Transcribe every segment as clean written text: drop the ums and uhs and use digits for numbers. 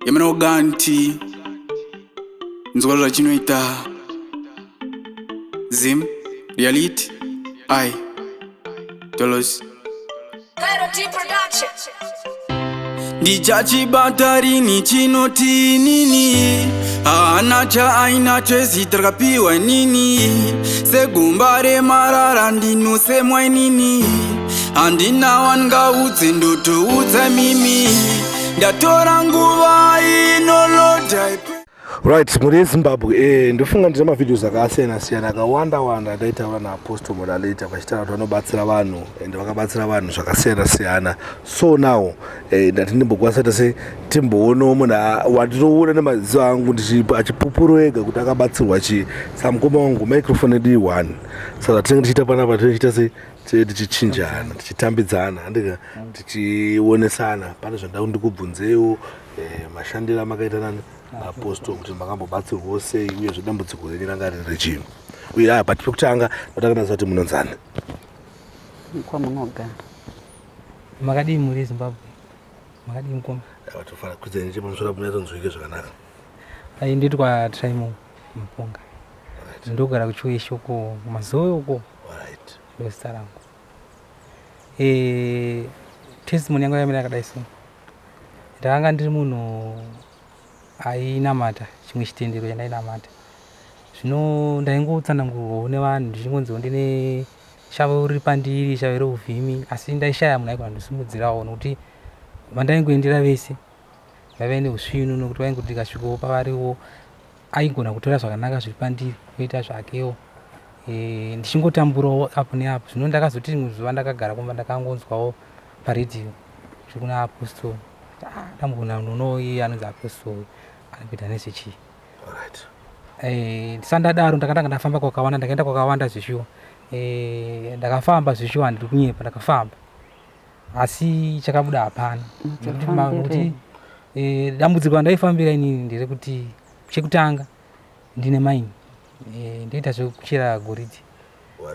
Yaminoganti nzwa zvachinoita Zim reality I Dollars Cairo T Production. Ndichachibata rini chinoti nini haana chaainacho zita rakapiwa inini segumba remarara ndinosemwa inini handina wangaudze ndotoudza mimi ndatora nguva inoloda. Right, mhuri yeZimbabwe, ndofunga ndine mavideos akasiyana siyana akawanda wanda andaitaura naApostle Monalita vachitaura kuti vanobatsira vanhu ende vakabatsira vanhu zvakasiyana siyana. So now ndati ndimbokwanisa tase timboonawo munhu wandinoona nemaziso angu achipupuro ega kuti akabatsirwa chii. Saka mukoma wangu, microphone yedu i1, saka tinenge tichiita panapa, tinenge tichiita se tinenge tichichinjana, tichitambidzana, handika, tichionesana pane zvandau. Ndikubvunzewo mashandiro amakaita nani Apostle, kuti makambobatsirwawo sei, uyezve dambudziko renyu ranga riri rechii. Uye but pekutanga ndatanga ndaziva kuti munonzani. Kwamunogara. Makadii muri Zimbabwe? Makadii mukoma? Tofara kwidza nechepamusoro munyatsonzwike zvakanaka. Ai, nditwa Trimo Muponga, ndogara kuChiweshe uko, kuMazowe uko. Ndozita rangu. Testimony yangu yakamira yakadai. So ndakanga ndiri munhu ainamata chimwe chitendero chandainamata. Zvino ndaingotsanangurwawo nevanhu ndichingonziwo ndine shavo riri pandiri, shave reuvhimi, asi ndaishaya munhu aigona kundisimudzirawo, nokuti vandaingoendera vese vaive neusvinu, nokuti vaingoti ndikasvikawo pavariwo aigona kutora zvakanaka zviri pandiri oita zvakewo. Ndichingotamburawo apo neapo. Zvino ndakazoti rimwe zuva ndakagara kumba, ndakangonzwawo paredhiyo kuti kuna Apostle. Ndambona unono iye anonzi Apostle anokuita nezvechii. Ndisati ndadaro, ndakatanga ndafamba kwakawanda, ndakaenda kwakawanda zvishuwa. Ndakafamba zvishuwa, handiri kunyepa, ndakafamba, asi chakabuda hapana, nekuti dambudziko randaifambira inini nderekuti chekutanga ndine mine, ndoita zvekuchera goridhe.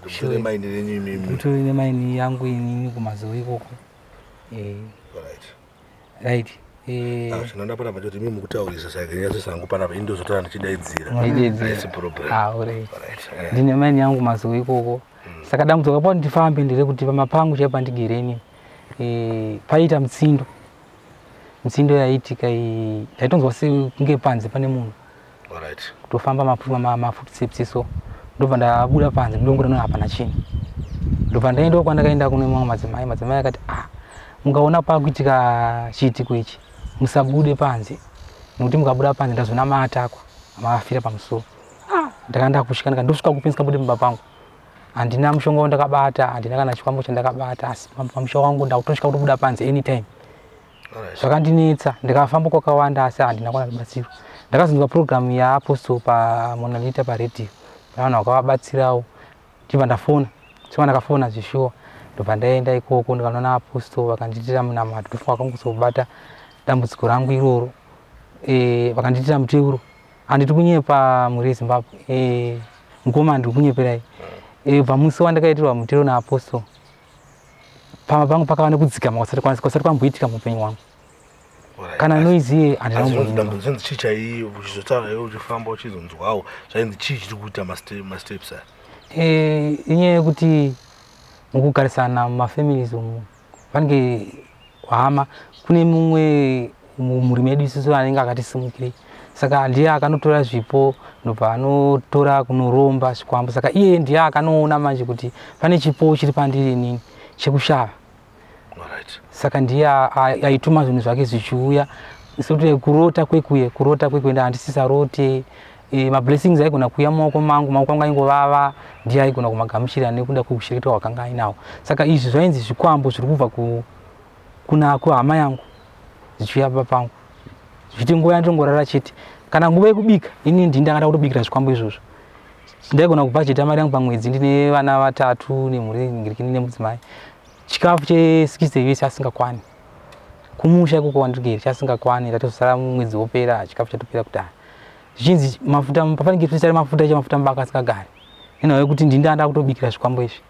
Mutore mine renyu imimi? Mutori nemine yangu inini kuMazowe ikoko. Right. Chinoda panapa choti imi mukutaurisa, saka nyatsosangu panapa ini ndozotaura ndichidaidzira. Mwaidaidzira. Haisi problem. Ah, alright. Alright. Ndine mine yangu Mazowe ikoko. Saka dambudziko kapa ndifambe nderekuti pamapangu chaipo pandigere inini paita mutsindo. Mutsindo yaiitika iyi, ndaitonzwa sekunge panze pane munhu. Kutofamba mafootsteps, so ndobva ndabuda panze, ndongoti no, hapana chinhu. Ndobva ndaendawo kwandakaenda kune mamwe madzimai. Madzimai akati, "Ah, mukaona pakuitika chiitiko ichi, musabude panze, nokuti mukabuda panze ndazoona maatakwa maafira pamusoro." Ah, ndakanga ndakutya, ndika ndosvika kupi ndisikabude mumba pangu? Handina mushonga wandakabata, handina kana chikwambo chandakabata, asi pamusha wangu ndakutosvika kutobuda panze anytime. Zvakandinetsa, ndikafamba kwakawanda, asi handina kuwana rubatsiro. Ndakazonzwa program yaApostle paMonalita paredhiyo, vanhu vakavabatsirawo, ndibva ndafona. Saka ndakafona zvishuwa, ndobva ndaenda ikoko, ndikanoona Apostle, vakandiitira munamato. Ndofunga vakangozobata dambudziko rangu iroro, vakandiitira muteuro. Handiti kunyepa, mhuri yeZimbabwe, mukoma, handiri kunyeperai. Pamusi wandakaitirwa muteuro naApostle, pamba pangu pakava nekudzikama kwasati kwamboitika muupenyu hwangu. Kana noise iye handina kumboinzwa. Dambudziko zvinzi chii chaiyo? Uchizotaura iwe uchifamba uchizonzwawo, zvainzi chii chiri kuita masteps aya? Inyaya yekuti mukugarisana mumafamilies umu vanenge hama, kune mumwe mumhuri medu isusu anenge akati simukirei, saka ndiye akanotora zvipo, ndobva anotora kunoromba zvikwambo. Saka iye ndiye akanoona manje kuti pane chipo chiri pandiri inini chekushava. Saka ndiye aituma zvinhu zvake zvichiuya, sekuti kurota kwekuye, kurota kwekuenda handisisarote. Mablessings aigona kuuya mumaoko mangu, maoko angu aingovava, ndiye aigona kumagamuchira nekuda kwekushereketwa kwakanga ainawo. Saka izvi zvainzi zvikwambo zviri kubva kuna kuhama yangu zvichiuya pamba pangu, zvichiti nguva yandingorara chete kana nguva yekubika, ini ndini ndangada kutobikira zvikwambo izvozvo. Ndaigona kubhajeta mari yangu pamwedzi, ndine vana vatatu nemhuri ngirikini nemudzimai, chikafu che60 US asingakwani kumusha ikoko wandirigere, chasingakwani. Ndatozosara mwedzi wopera, chikafu chatopera kudhara, zvichinzi mafuta pafanike tisare mafuta, chemafuta mubaka asingagari, nenhau yekuti ndini ndanda kutobikira zvikwambo izvi.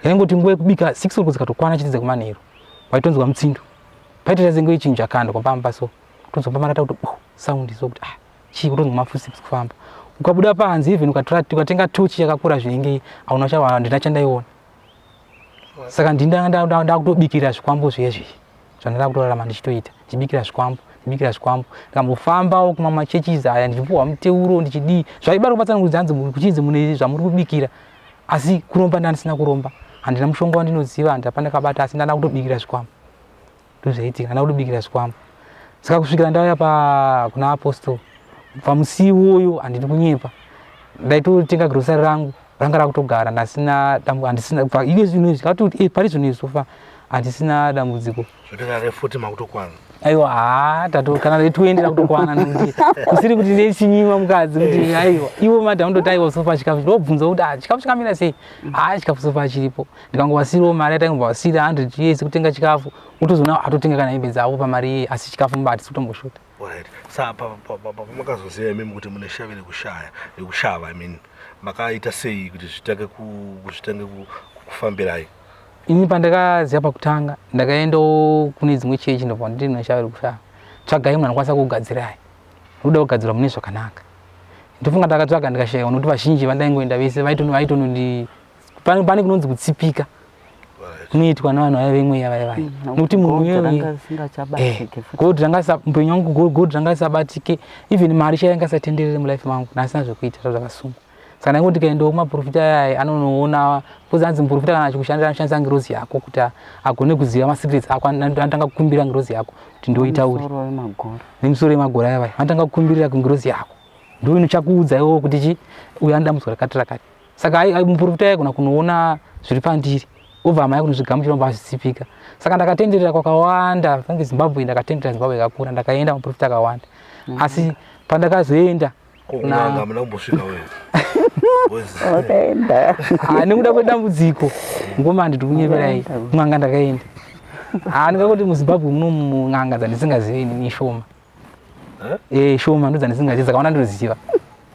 Yaingoti nguva yekubika 6 o'clock dzikatokwana chete dzekumanheru, waitonzwa mutsindo, paitoita senge chinhu chakandwa pamba. So Kutonzwa pamarata kuti bu sound so kuti ah chii, kutonzwa mafootsteps kufamba. Ukabuda panze even ukatora ukatenga tochi yakakura zvinenge hauna chawa, handina chandaiona. Saka ndakutobikira zvikwambo zviye zviye zvandada kutorarama ndichitoita, ndichibikira zvikwambo, ndichibikira zvikwambo. Ndikambofambawo kumamachechizi aya ndichipuhwa muteuro ndichidii, zvaibara kubatsanangudza hanzi kuchinzi mune zvamuri kubikira, asi kuromba ndandisina kuromba, handina mushonga wandinoziva, handina pandakabata, asi ndanda kutobikira zvikwambo. Ndozvaiitika, ndanda kutobikira zvikwambo. Saka kusvikira ndauya pa kuna apostle pamusi iwoyo, handidi kunyepa, ndaitotenga grocery rangu ranga rakutogara, ndasina dambu, handisina iye zvino izvi kati pari zvino izvi so far handisina dambudziko. Zvotera refuti makutokwana. Aiwa, haa tato kana re20 rakutokwana, nekuti kusiri kuti nechinyima mukadzi kuti aiwa ivo madhamu ndoti aiwa so far chikafu ndobvunza kuti ah chikafu chakamira sei, haa chikafu so far chiripo. Ndikangovasirawo mari yataingobvasira 100 years kutenga chikafu, utozoona atotenga kana hembe dzavo pamari iye, asi chikafu mba hatisi kutomboshuta. Alright. Sa pamakazoziva imimi kuti mune shavi rekushaya, rekushava, I mean, makaita sei kuti zvitange zvitange kufambirai? Ini pandakaziva pakutanga ndakaendawo kune dzimwe chechi, ndobva nditi mune shavi rekushava, tsvagai munhu anokwanisa kukugadzirai, ndoda kugadzirwa mune zvakanaka. Ndofunga ndakatsvaga ndikashaiwa, nokuti vazhinji vandaingoenda vese vaitonondi pane kunonzi kutsipika kunoitwa nevanhu vaya vemweya vaya vaya, nokuti munhu ranga risingachabatike futi. Gold ranga upenyu wangu gold ranga risabatike, even mari chaiyo yanga isatenderere mulife mangu, ndasina zvekuita, zva zvakasungwa. Saka ndaingoti ndikaendawo kumaprofita ayaya anonoona, because hanzi muprofita kana achikushandira anoshandisa ngirozi yako kuti agone kuziva masecrets ako, anotanga kukumbira ngirozi yako kuti ndoitaure. Musoro wemagoro. Nemisoro yemagore aya vaya vanotanga kukumbirira kungirozi yako, ndo inochakuudza iwowo kuti chi uyu anoda dambudziko rakati rakati. Saka muprofita aigona kunoona zviri pandiri, obva amai kunozvigamuchira, obva azvitsipika. Saka ndakatenderera kwakawanda pange Zimbabwe, ndakatenderera Zimbabwe yakakura, ndakaenda maprofita akawanda, asi pandakazoenda Kun'anga muna kumbosvika wewe? Wakaenda. Ah, nekuda kwedambudziko ngoma handiti kunyeperai, kun'anga ndakaenda. Ah, ndingangoti muZimbabwe muno mun'anga dzandisingazivi ini ishoma. Eh, shoma ndo dzandisingazivi, dzakawanda ndinoziva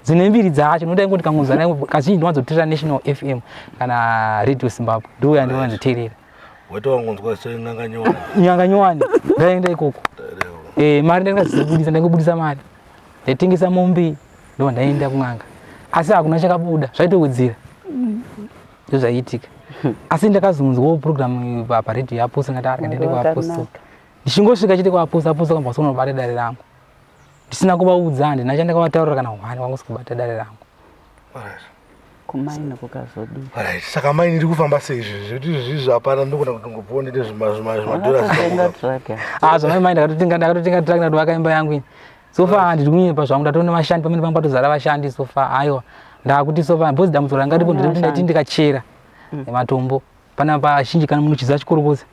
dzine mbiri dzacho. Noda ingoti kangonzwa nayo, kazhinji ndinowanzoteerera National FM kana Radio Zimbabwe, ndo yandinowanzoteerera. Waita wangonzwa sen'anga nyowani. Nyanga nyowani ndaenda ikoko. Eh, mari ndangazibudisa, ndaingobudisa mari, ndaitengesa mombe, ndo ndaenda kun'anga, asi hakuna chakabuda, zvaitowedzera ndozvaiitika. Asi ndakazonzwawo program paredhiyo yaApostle, ngati arika ndiende kuApostle. Wakanaka. Ndichingosvika chete kuApostle, Apostle kambwa sonobata dare rangu ndisina kuvaudza, handina chandakavataurira kana hwani wangu sikubata dare rangu. Alright. Kumaini kukazodii? Alright. Saka maini iri kufamba sei izvi? Zvekuti izvi hapana, ndogona kutongobvawo ndine zvimadhora. Wakatotenga truck. Ah, zvamai mai ndakatotenga truck, ndakavaka imba yangu ini. So far handiri kunyepa zvangu, ndatoona vashandi pamene pangu patozara vashandi so far. Aiwa, ndakuti so far because dambudziko ranga ripo nderekuti ndaiti ndikachera matombo pana pazhinji kana munhu chiziva chikorokoza.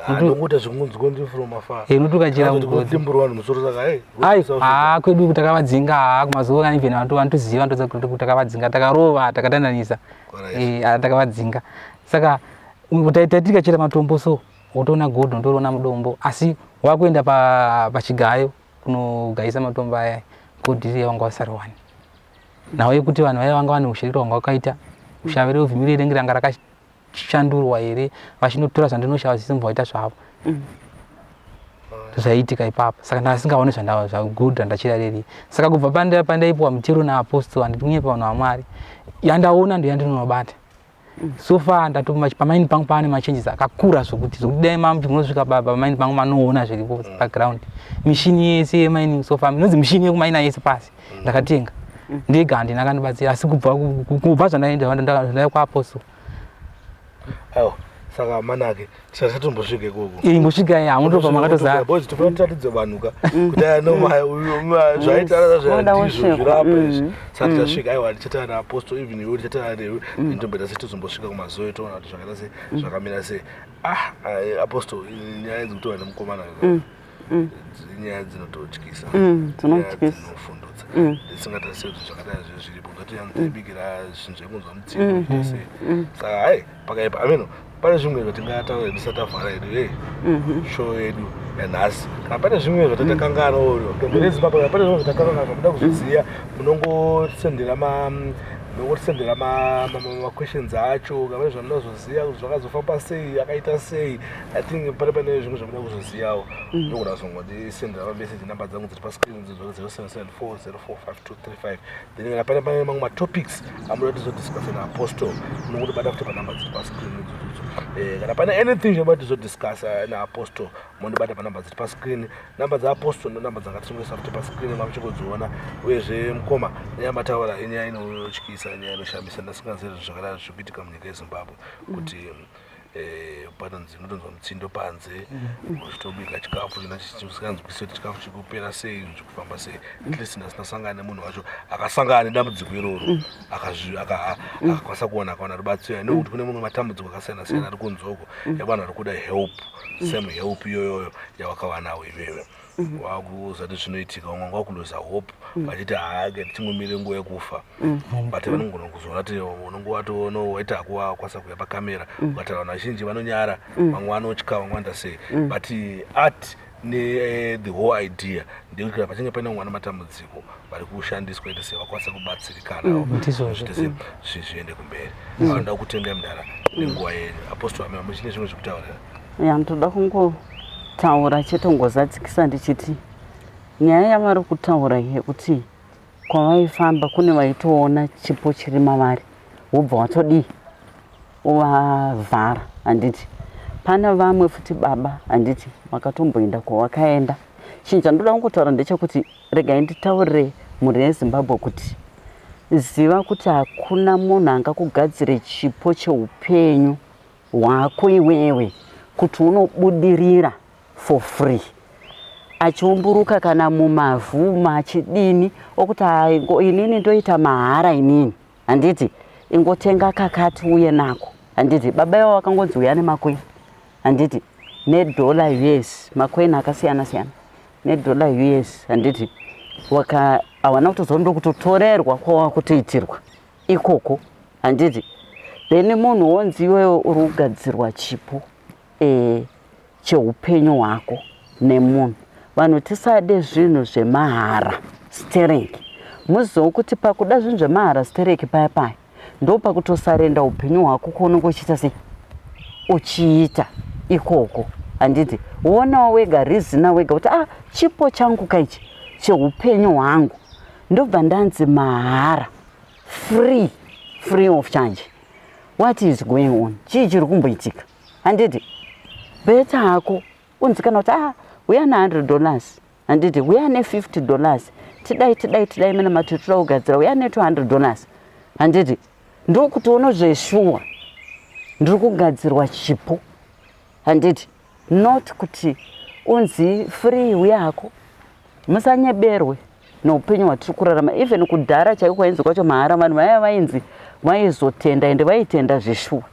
Ndongoita zvekungonzwa ndiri from afar. Eh, unoti ukachera mugodhi. Dimburwa vanhu musoro saka hey. Ai, haa kwedu uku takavadzinga, haa kumazuva kana even vantu vanotoziva vanotoziva kuti takavadzinga, takarova, takatandanisa. Alright. Eh, ah, takavadzinga. Saka taiti tikachera matombo so wotoona gold, unotoona mudombo, asi wakuenda pachigayo kunogaisa matombo aya, gold riya wanga wasariwani. Nhau yekuti vanhu vaya vanga vane usherero hwanga wakaita ushavere uvhimire ringe ranga rakashandurwa here, vachinotora zvandinoshava zvisimba vaita zvavo, zvaiitika ipapo. Saka ndasingaoni zvagold randachira reri. Saka kubva pandaipiwa mutero naapostle, handiti kunyepa vanhu vaMwari, yandaona ndo yandinonobata. So far ndato pamaini pangu paane machanges akakura zvokuti dai mamuti munosvika pamaini pangu manoona zviripo paground, mishini yese yemining so far, inonzi mishini yekumaina yese pasi ndakatenga ndega, handina kandibatsira, asi kubva zvandaenda zvandauya kuapostle. Aiwa, saka manake tisati tombosvika ikoko. Imbosvikai, hamutopa makatozara. Boys, tofanira tiratidze vanhu ka kuti aya no zvaitaura Unoda zvandizvo kusvikwa. zvirapa izvi. Saka tichasvika, aiwa, tichataura naapostle, even iwe tichataura newe, ndomboita sei tozombosvika kumazoe toona kuti zvakaita sei, zvakamira sei. Ah, ai, apostle, nyaya dzekutaura nemukomana nyaya dzinototyisa. Dzinotyisa. Nyaya dzinofundutsa, ndisingatarisiri kuti zvakadai zve zviripo, ngatiyanzibikira zvinhu zvekunzwa mutsindo kuita sei. Saka hai, pakaipa ameno. Pane zvimwe zvatingataura tisati tavhara yedu hey show yedu yanhasi? Kana pane zvimwe zvatatakangana, dombo reZimbabwe, kana pane zvimwe zvatakanganwa zvamuda kuzoziva, munongosendera ma Nokutisendera maquestions acho kana pane zvamunoda kuzoziva kuti zvakazofamba sei, akaita sei. I think pane zvimwe zvamunoda kuzozivawo. Ndogona kuzongondisendera mamessage, namba dzangu dziri pascreen idzodzo, 0774 045235. Then kana pane mamwe matopics amunoda tizodiscussa naapostle, munongotibata futi panhamba dziri pascreen idzodzo. Kana pane anything chinoda tizodiscussa naapostle, mondibata panhamba dziri pascreen. Namba dzaapostle ndo namba dzanga tichingoisa futi pascreen, mamuchingodziona. Uyezve mukoma, nyaya mataura inyaya inotyisa, nyaya inoshamisa. Ndasingazivi zvinhu zvakadaro zviri kuitika munyika yeZimbabwe, kuti panonzi unotonzwa mutsindo panze uchitobika chikafu, usinganzwisisi kuti chikafu chiri kupera sei, zviri kufamba sei. At least ndasina sangana nemunhu wacho akasangana nedambudziko iroro, akakwanisa kuwana, akawana rubatsiro. Nekuti kune mamwe matambudziko akasiyana siyana ari kunzoko evanhu vari kuda help, same help iyoyoyo yawakawanawo iwewe. Wakuzati zvinoitika, vamwe vanga vakulosa hope vachiti haake tichingomire nguva yekufa, but vanogona kuzoona kuti unonge watoona waita hako wakwanisa kuuya pakamera ukataura. Vanhu vazhinji vanonyara, vamwe vanotya, vamwe vanoita sei, but art ne the whole idea ndeyekuti kana pachinge paine vamwe vane matambudziko vari kushandiswa ite sei vakwanisa kubatsirikanawo. Ndizvozvo. Zviite sei zviende kumberi. Vanoda kutenda mudara nenguva yenyu. Apostle ame, muchine zvimwe zvekutaurira? Ya, ndoda kungotaura chete, ngozadzikisa ndichiti nyaya yavari kutaura yekuti kwavaifamba kune vaitoona chipo chiri mavari, wobva watodii, wovavhara, handiti? Pana vamwe futi baba, handiti, vakatomboenda kwavakaenda. Chinhu chandoda kungotaura ndechekuti regai nditaurire mhuri yeZimbabwe kuti ziva kuti hakuna munhu angakugadzire chipo cheupenyu hwako iwewe kuti unobudirira for free, achiumburuka kana mumavhu machidini okuti inini ndoita mahara inini, handiti? Ingotenga kakati uye nako, handiti? Baba ivo vakangonzi uya nemacoin, handiti, nedollar US, macoin akasiyana siyana nedollar US, handiti? Waka hawana kutoziva ndokutotorerwa kwawakutoitirwa ikoko, handiti? Then munhu wonzi iwewe uri kugadzirwa chipo cheupenyu hwako nemunhu. Vanhu tisade zvinhu zvemahara stereki. Muzive kuti pakuda zvinhu zvemahara stereki paya paya ndo pakutosarenda upenyu hwako kwaunenge uchiita sei, uchiita ikoko, handiti? Wonawo wega, rizina wega kuti ah, chipo changu kaichi cheupenyu hwangu, ndobva ndanzi mahara, free, free of charge. What is going on? Chii chiri kumboitika, handiti? Better hako unzi kana kuti ah, uya na$100, handiti? Uya ne$50, tidai tidai tidai mene mati toda kugadzira, uya ne$200, handiti? Ndokuti unozveshuwa ndiri kugadzirwa chipo, handiti? Not kuti unzi free, uyako. Musanyeberwe neupenyu hwatiri kurarama. Even kudhara chaiko kwainzi kwacho mahara, vanhu vaya vainzi vaizotenda, ende vaitenda zveshuwa.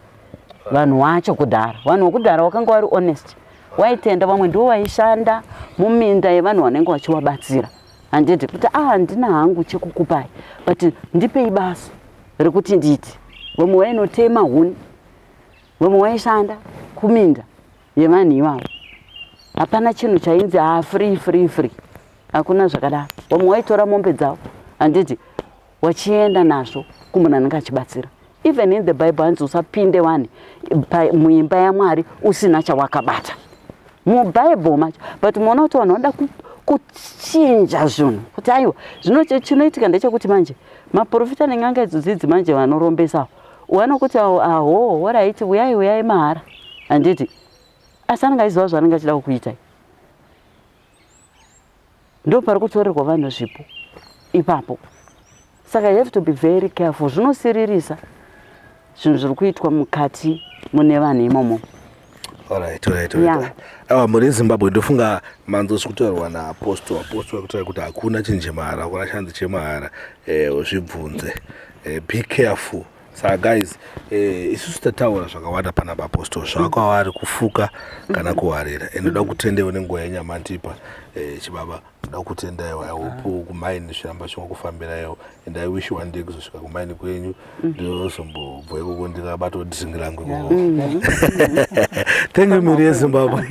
Vanhu vacho kudhara, vanhu vekudhara vakanga vari honest, waitenda. Vamwe ndivo vaishanda muminda yevanhu vanenge vachivabatsira, handiti? Kuti ah, handina hangu chekukupai, but ndipei basa rekuti ndiite. Vamwe vainotema huni, vamwe vaishanda kuminda yevanhu ivavo. Hapana chinhu chainzi ha, free, free, free, hakuna zvakadaro. Vamwe vaitora mombe dzavo, handiti, wachienda nazvo kumunhu anenge achibatsira. Even in the Bible hanzi usapinde wani muimba yaMwari usina chawakabata, mubhaibheri macho. But muona kuti vanhu vanoda kuchinja zvinhu kuti aiwa. Zvino chinoitika ndechekuti manje maprofita nen'anga idzodzidzi manje vanorombesawo vanokuti aho, alright, uyai, uyai mahara, handiti? Asi anenge achiziva zvaanenge achida kukuitai. Ndo pari kutorerwa vanhu zvipo ipapo. Saka you have to be very careful. Zvinosiririsa zvinhu zviri kuitwa mukati mune vanhu imomo. Alright. Awa, mhuri yeZimbabwe, ndofunga manzo zviri kutaurwa naapostle. Apostle kutaura kuti hakuna chinhu chemahara, hakuna chanzi chemahara. Zvibvunze, be careful. Saka guys, isusu tataura zvakawanda panapa. Apostle, zvakwavari kufuka kana kuwarira, ende ndoda kutendewo nenguva yenyu yamandipa, chibaba. Ndoda kutendaiwo. I hope kumaini zviramba zvingokufambiraiwo, and I wish one day kuzosvika kumaini kwenyu, ndozombobva ikoko ndikabatawo drink rangu ikoko. Thank you, mhuri yeZimbabwe.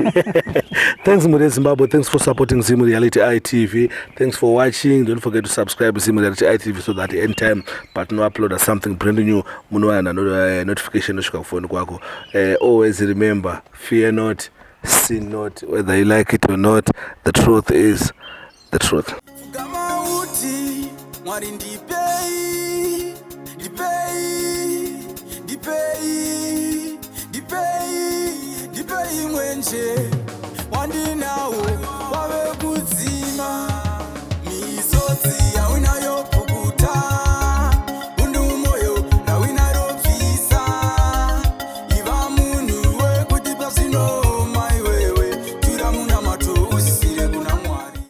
Thanks, mhuri yeZimbabwe. Thanks for supporting Zim Reality ITV. Thanks for watching. Don't forget to subscribe Zim Reality ITV so that anytime patinouploada something brand new, munowana notification nosvika kufoni kwako. Always remember, fear not, sin not. Whether you like it or not, the truth is the truth. Pfugamauti, Mwari ndipei, ndipei, ndipei, ndipei, ndipei mwenje.